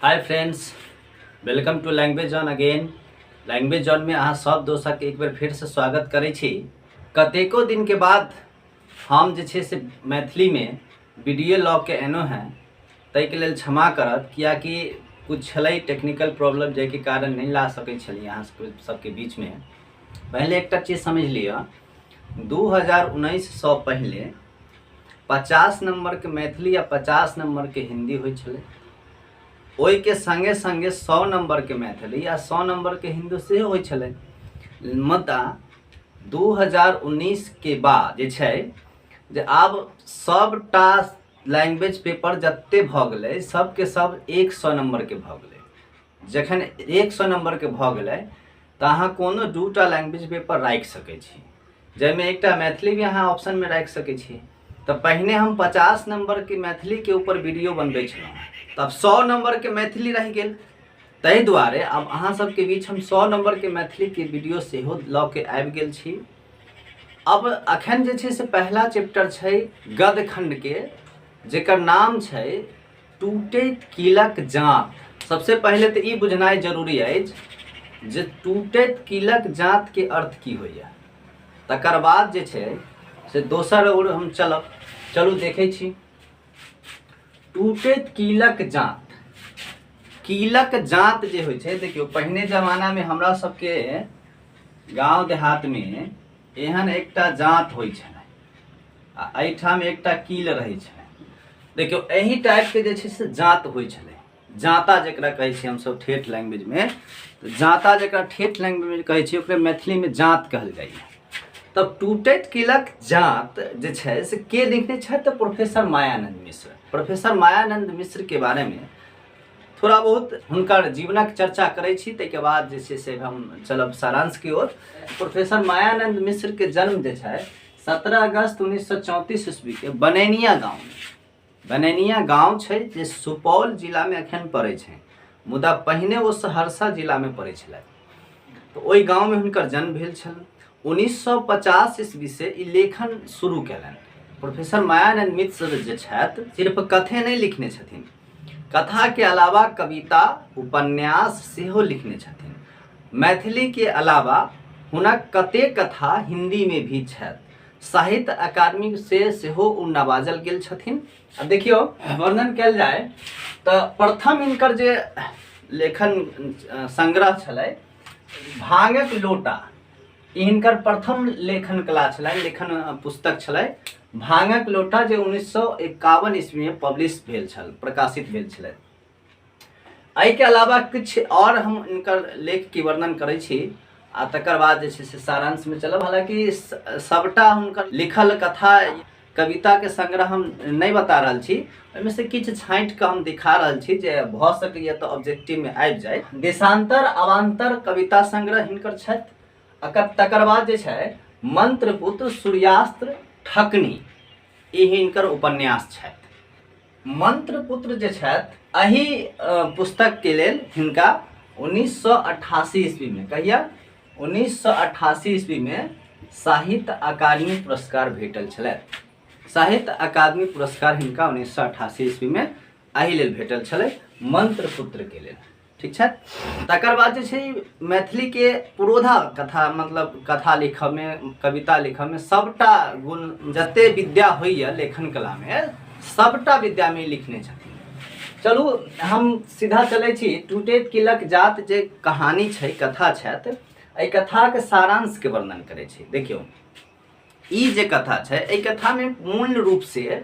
Hi friends, welcome to language zone again. Language zone में अहाँ सब दोस्तके एक बेर फेरसँ स्वागत करै छी। कतेको दिनके बाद हम जे छै से मैथिलीमे वीडियो लऽ के एलहुँ हेँ, ताहिके लेल क्षमा करब, किएकि किछु छलै टेक्निकल प्रॉब्लम जाहिके कारण नहि ला सकै छलियै अहाँ सबके बीचमे। पहिले एकटा चीज समझि लिअ, 2019सँ पहिले 50 नम्बरके मैथिली आ 50 नम्बरके हिन्दी होइ छलै। ओहिके सङ्गे सङ्गे 100 नम्बरके मैथिली आ 100 नम्बरके हिन्दी सेहो होइ छलै। मुदा 2019 के बाद जे छै जे आब सबटा लैंग्वेज पेपर जते भऽ गेलै सबके सब 100 नम्बरके भऽ गेलै। जखन 100 नम्बरके भऽ गेलै तऽ अहाँ कोनो दूटा लैंग्वेज पेपर राखि सकै छी, जाहिमे एकटा मैथिली भी अहाँ ऑप्शनमे राखि सकै छी। तऽ पहिने हम 50 नम्बरके मैथिलीके ऊपर वीडियो बनबै छलहुँ, तब 100 नम्बरके मैथिली रहि गेल। ताहि दुआरे आब अहाँ सबके बीच हम 100 नम्बरके मैथिलीके वीडियो सेहो लऽ के आबि गेल छी। अब अखन जे छै से पहला चैप्टर छै गद्य खण्डके, जेकर नाम छै टूटैत कीलक जाँत। सबसे पहिले तऽ ई बुझनाइ जरूरी अछि जे टूटैत कीलक जाँतके अर्थ की होइए, तकर बाद जे छै से दोसर ओर हम चलब। चलू देखै छी। टूटैत कीलक जाँत, कीलक जाँत जे होइ छै, देखियौ पहिने जमानामे हमरा सबके गाँव देहातमे एहन एकटा जाँत होइ छलै आ एहिठाम एकटा कील रहै छलै। देखियौ एहि टाइपके जे छै से जाँत होइ छलै, जाँता जकरा कहै छियै हमसब ठेठ लैंग्वेजमे, तऽ जाँता जकरा ठेठ लैंग्वेजमे कहै छियै ओकरे मैथिलीमे जाँत कहल जाइए। तब टूटैत कीलक जाँत जे छै से के लिखने छथि? तऽ प्रोफेसर मायानंद मिश्र। प्रोफेसर मायानंद मिश्रके बारेमे थोड़ा बहुत हुनकर जीवनक चर्चा करै छी, ताहिके बाद जे छै से हम चलब सारांशके ओर। प्रोफेसर मायानंद मिश्रके जन्म जे छै 17 अगस्त 1934 ईस्वीके बनैनिया गाँवमे, बनैनिया गाँव छै जे सुपौल जिलामे एखन पड़ै छै, मुदा पहिने ओ सहरसा जिलामे पड़ै छलै। तऽ ओहि गाँवमे हुनकर जन्म भेल छल। 1950 ईस्वीसँ ई लेखन शुरू कयलनि। प्रोफेसर मायानंद मिश्र जे छथि सिर्फ कथे नहि लिखने छथिन, कथाके अलावा कविता, उपन्यास सेहो लिखने छथिन। मैथिलीके अलावा हुनक कतेक कथा हिन्दीमे भी छथि। साहित्य अकादमी से सेहो ओ नवाजल गेल छथिन। आ देखियौ वर्णन कयल जाय तऽ प्रथम हिनकर जे लेखन संग्रह छलै भांगक लोटा, ई हिनकर प्रथम लेखन कला छलै, लेखन पुस्तक छलै भांगक लोटा, जे 1951 ईस्वीमे पब्लिश भेल छल, प्रकाशित भेल छलै। एहिके अलावा किछु आओर हम हिनकर लेखके वर्णन करै छी आ तकर बाद जे छै से सारांशमे चलब। हालाँकि सभटा हुनकर लिखल कथा कविताके संग्रह हम नहि बता रहल छी, ओहिमे से किछु छाँटि कऽ हम दिखा रहल छी जे भऽ सकैए तऽ ऑब्जेक्टिवमे आबि जाय। देशांतर अवान्तर कविता संग्रह हिनकर छथि। तकर बाद जे छै मंत्रपुत्र सूर्यास्त्र ठकनी, ई हिनकर उपन्यास छथि। मंत्रपुत्र जे छथि एहि पुस्तकके लेल हिनका 1988 ईस्वीमे, कहिया? 1988 ईस्वीमे साहित्य अकादमी पुरस्कार भेटल छलै। साहित्य अकादमी पुरस्कार हिनका 1988 ईस्वीमे एहि लेल भेटल छलै, मंत्रपुत्रके लेल। ठीक छै। तकर बाद जे छै मैथिलीके पुरोधा कथा, मतलब कथा लिखऽमे, कविता लिखऽमे सबटा गुण जते विद्या होइए लेखन कलामे सबटा विद्यामे लिखने छथिन। चलू हम सीधा चलै छी टूटैत किलक जात जे कहानी छै, कथा छथि, एहि कथाके सारांशके वर्णन करै छी। देखियौ ई जे कथा छै एहि कथामे मूल रूपसँ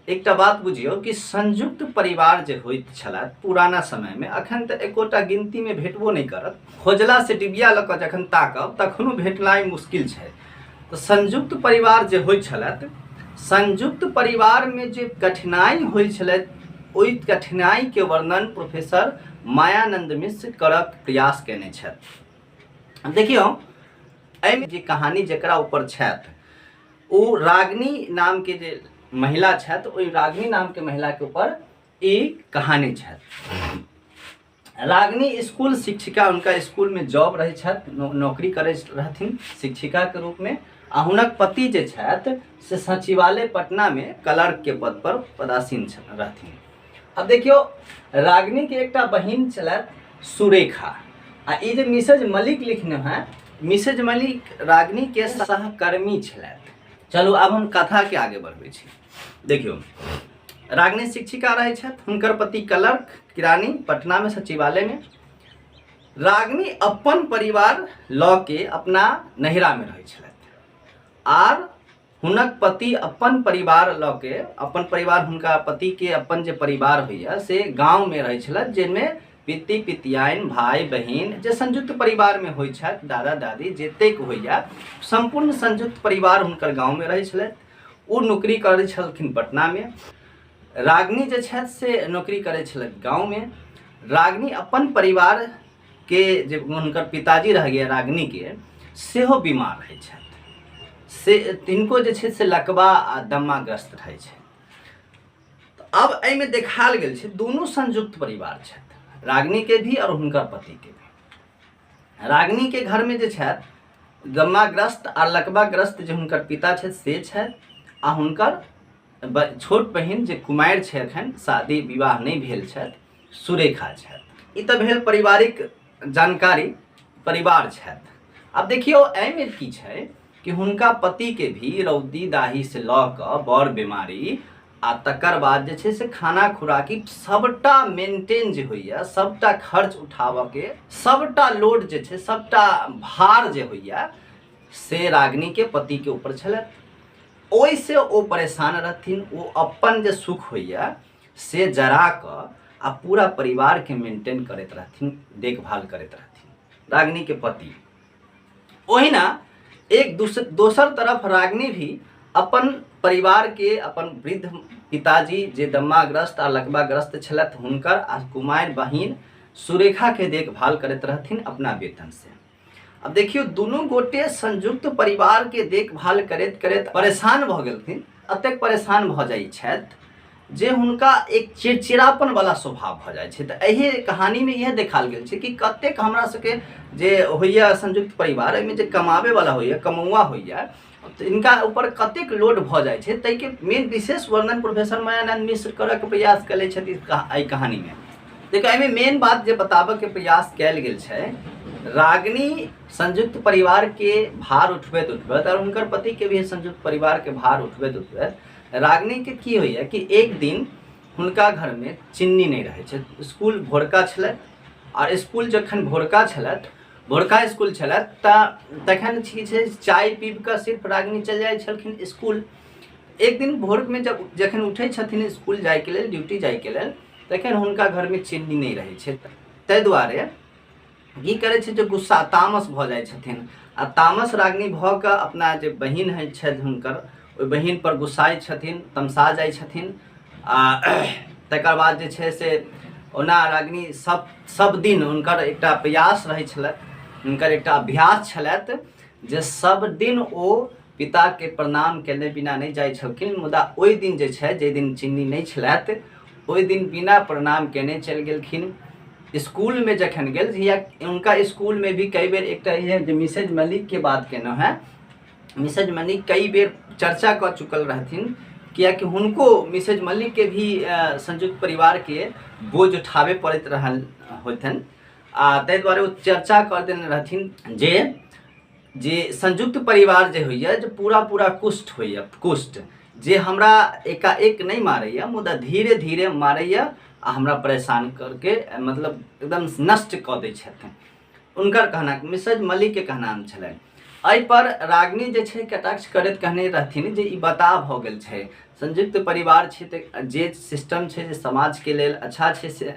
एकटा बात बुझियौ कि संयुक्त परिवार जे होइत छलए पुराना समयमे, अखन तऽ एकोटा गिनतीमे भेटबो नहि करत, खोजलासँ डिबिया लऽ कऽ जखन ताकब तखनो भेटनाइ मुश्किल छै। तऽ संयुक्त परिवार जे होइत छलथि, संयुक्त परिवारमे जे कठिनाइ होइ छलै ओहि कठिनाइके वर्णन प्रोफेसर मायानन्द मिश्र करक प्रयास कयने छथि। देखियौ एहिमे जे कहानी जकरा ऊपर छथि ओ रागिनी नामके जे महिला छथि, ओहि रागिनी नामके महिलाके ऊपर ई कहानी छथि। रागिनी स्कूल शिक्षिका, हुनका स्कूलमे जॉब रहै छथि, नौकरी करै रहथिन शिक्षिकाके रूपमे, आ हुनक पति जे छथि से सचिवालय पटनामे क्लर्कके पद पर पदासीन रहथिन। अब देखियौ, रागिनी के एकटा बहिन छलथि सुरेखा, आ ई जे मिसेज मलिक लिखने हैं, मिसेज मलिक रागिनी के सहकर्मी छलथि। चलू आब हम कथा के आगे बढ़बै छी। देखियौ, रागिनी शिक्षिका रहै छथि, हुनकर पति क्लर्क किरानी पटना में सचिवालय में। रागिनी अपन परिवार लऽ के अपना नैहरा में रहै छलथि, आर हुनक पति अपन परिवार लऽ के, अपन परिवार हुनका पति के अपन जे परिवार होइए से गाँव में रहै छलथि, जाहिमे पित्ती पितियाइन भाई बहिन जे संयुक्त परिवार में होइ छथि, दादा दादी जतेक होइए सम्पूर्ण संयुक्त परिवार हुनकर गाँव में रहै छलथि। ओ नौकरी करै छलखिन पटना में, रागिनी जे छथि से नौकरी करै छलथि गाँव में। रागिनी अपन परिवार के जे हुनकर पिताजी रह गया रागिनी के, सेहो बीमार रहै छथि, से तिनको जे छै से लकवा आ दम्माग्रस्त रहै छै। तऽ आब एहिमे देखायल गेल छै दुनू संयुक्त परिवार छथि, रागिनी के भी और हुनकर पति के भी। रागिनी के घर में जे छथि दम्माग्रस्त आ लकवाग्रस्त जे हुनकर पिता छथि से छथि, आ हुनकर छोट बहिन जे कुमारि छै, एखन शादी विवाह नहि भेल छथि, सुरेखा छथि। ई तऽ भेल पारिवारिक जानकारी, परिवार छथि। आब देखियौ एहिमे की छै कि हुनका पतिके भी रौदी दाहीसँ लऽ कऽ बड़ बीमारी, आ तकर बाद जे छै से खाना खुराकी सबटा मेंटेन जे होइए, सबटा खर्च उठाबऽके सबटा लोड जे छै, सबटा भार जे होइए से रागिनीके पतिके ऊपर छलै। ओहिसँ ओ परेशान रहथिन। ओ अपन जे सुख होइए से जरा कऽ आ पूरा परिवारके मेंटेन करैत रहथिन, देखभाल करैत रहथिन रागिनीके पति। ओहिना एक दोसर तरफ रागिनी भी अपन परिवार के, अपन वृद्ध पिताजी जे दम्माग्रस्त आ लकवाग्रस्त छलथि हुनकर, आ कुमारि बहिन सुरेखा के देखभाल करैत रहथिन अपना वेतन से। अब देखियौ, दुनू गोटे संयुक्त परिवार के देखभाल करैत करैत परेशान भऽ गेलखिन। एतेक परेशान भऽ जाइ छथि जे हुनका एक चिड़चिड़ापन वाला स्वभाव भऽ जाइ छै। तऽ एहि कहानीमे इएह देखायल गेल छै कि कतेक हमरा सबके जे होइए संयुक्त परिवार, एहिमे जे कमाबे वाला होइए, कमौआ होइए, तऽ इनका ऊपर कतेक लोड भऽ जाइ छै, ताहिके मेन विशेष वर्णन प्रोफेसर मायानंद मिश्र करऽके प्रयास कयले छथि एहि कहानीमे। देखियौ, एहिमे मेन बात जे बताबऽके प्रयास कयल गेल छै, रागिनी संयुक्त परिवारके भार उठबैत उठबैत आओर हुनकर पतिके भी संयुक्त परिवारके भार उठबैत उठबैत रागिनीके की होइए कि एक दिन हुनका घरमे चिन्नी नहि रहै छै। स्कूल भोरका छलै, आओर स्कूल जखन भोरका छलथि, भोरका स्कूल छलथि, तऽ तखन की छै चाय पीब कऽ सिर्फ रागिनी चलि जाइ छलखिन स्कूल। एक दिन भोरमे जब जखन उठै छथिन स्कूल जाइके लेल, ड्यूटी जाइके लेल, तखन हुनका घरमे चिन्नी नहि रहै छै। ताहि दुआरे की करै छै जे गुस्सा तामस भऽ जाइ छथिन, आ तामस रागिनी भऽ कऽ अपना जे बहिन होइ छथि हुनकर, ओहि बहिनपर गुस्साइ छथिन, तमसा जाइ छथिन। आ तकर बाद जे छै से ओना रागिनी सब सब दिन हुनकर एकटा प्रयास रहै छलथि, हुनकर एकटा अभ्यास छलथि जे सब दिन ओ पिताके प्रणाम केने बिना नहि जाइ छलखिन। मुदा ओहि दिन जे छै, जाहि दिन चिन्नी नहि छलथि, ओहि दिन बिना प्रणाम केने चलि गेलखिन। स्कूलमे जखन गेल या हुनका स्कूलमे भी कई बेर एकटा इएह जे मिसेज मलिकके बात केलहुँ हेँ, मिसेज मलिक कई बेर चर्चा कऽ चुकल रहथिन, किएकि हुनको मिसेज मलिकके भी संयुक्त परिवारके बोझ उठाबे पड़ैत रहल होतनि, आ ताहि दुआरे ओ चर्चा कऽ देने रहथिन जे जे संयुक्त परिवार जे होइए जे पूरा पूरा कुष्ठ होइए, कुष्ठ जे हमरा एकाएक नहि मारैए मुदा धीरे धीरे मारैए आ हमरा परेशान करके मतलब एकदम नष्ट कऽ दै छथिन। हुनकर कहना, मिसेज मलिकके कहना छलनि। एहिपर रागिनी जे छै कटाक्ष करैत कहने रहथिन जे ई बताह भऽ गेल छै, संयुक्त परिवार छै तऽ जे सिस्टम छै जे समाजके लेल अच्छा छै से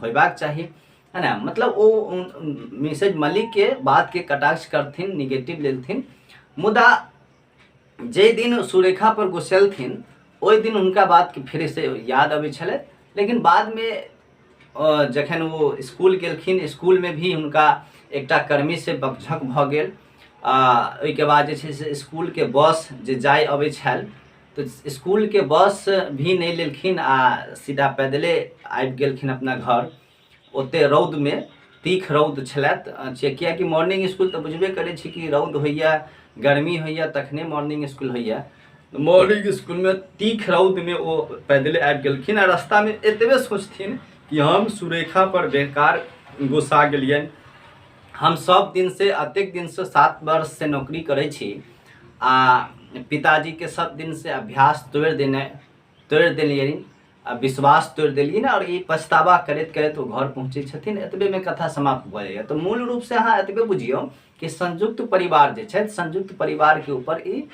होयबाक चाही, है ने। मतलब ओ मिसेज मलिकके बातके कटाक्ष करथिन, निगेटिव लेलथिन। मुदा जाहि दिन सुरेखा पर गुस्सेलथिन ओहि दिन हुनका बातके फेरसँ याद अबै छलै। लेकिन बादमे जखन ओ स्कूल गेलखिन, स्कूलमे भी हुनका एकटा कर्मीसँ बकझक भऽ गेल। आ ओहिके बाद जे छै से स्कूलके बस जे जाय अबै छल तऽ स्कूलके बस भी नहि लेलखिन आ सीधा पैदले आबि गेलखिन अपना घर। ओतेक रौदमे, तीख रौद छलथि, किएकि मॉर्निंग इसकुल तऽ बुझबे करै छी कि रौद होइए, गर्मी होइए, तखने मॉर्निंग इसकुल होइए। मॉर्निंग इसकुलमे तीख रौदमे ओ पैदले आबि गेलखिन आ रास्तामे एतबे सोचथिन कि हम सुरेखापर बेकार गोस्सा गेलियनि। हम सब दिनसँ एतेक दिनसँ 7 वर्षसँ नौकरी करै छी आ पिताजीके सब दिनसँ अभ्यास तोड़ि देलियनि आ विश्वास तोड़ि देलियनि आओर ई पछतावा करैत करैत ओ घर पहुँचै छथिन। एतबेमे कथा समाप्त भऽ जाइए। तऽ मूल रूपसँ अहाँ एतबे बुझियौ कि संयुक्त परिवार जे छथि, संयुक्त परिवारके ऊपर ई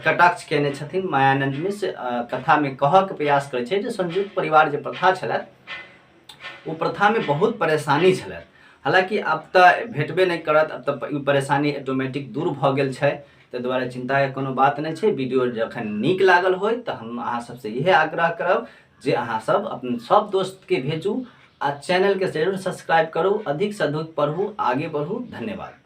कटाक्ष कयने छथिन मायानन्द मिश्र। कथामे कहऽके प्रयास करै छै जे संयुक्त परिवार जे प्रथा छलथि ओ प्रथामे बहुत परेशानी छलथि। हालाँकि आब तऽ भेटबे नहि करत, आब तऽ ई परेशानी ऑटोमेटिक दूर भऽ गेल छै, ताहि दुआरे चिन्ताके कोनो बात नहि छै। वीडियो जखन नीक लागल होय तऽ हम अहाँ सबसँ इएह आग्रह करब जे अहाँ सब अपन सब दोस्तके भेजू आ चैनलके जरूर सब्सक्राइब करू, अधिकसँ अधिक पढ़ू, आगे बढ़ू। धन्यवाद।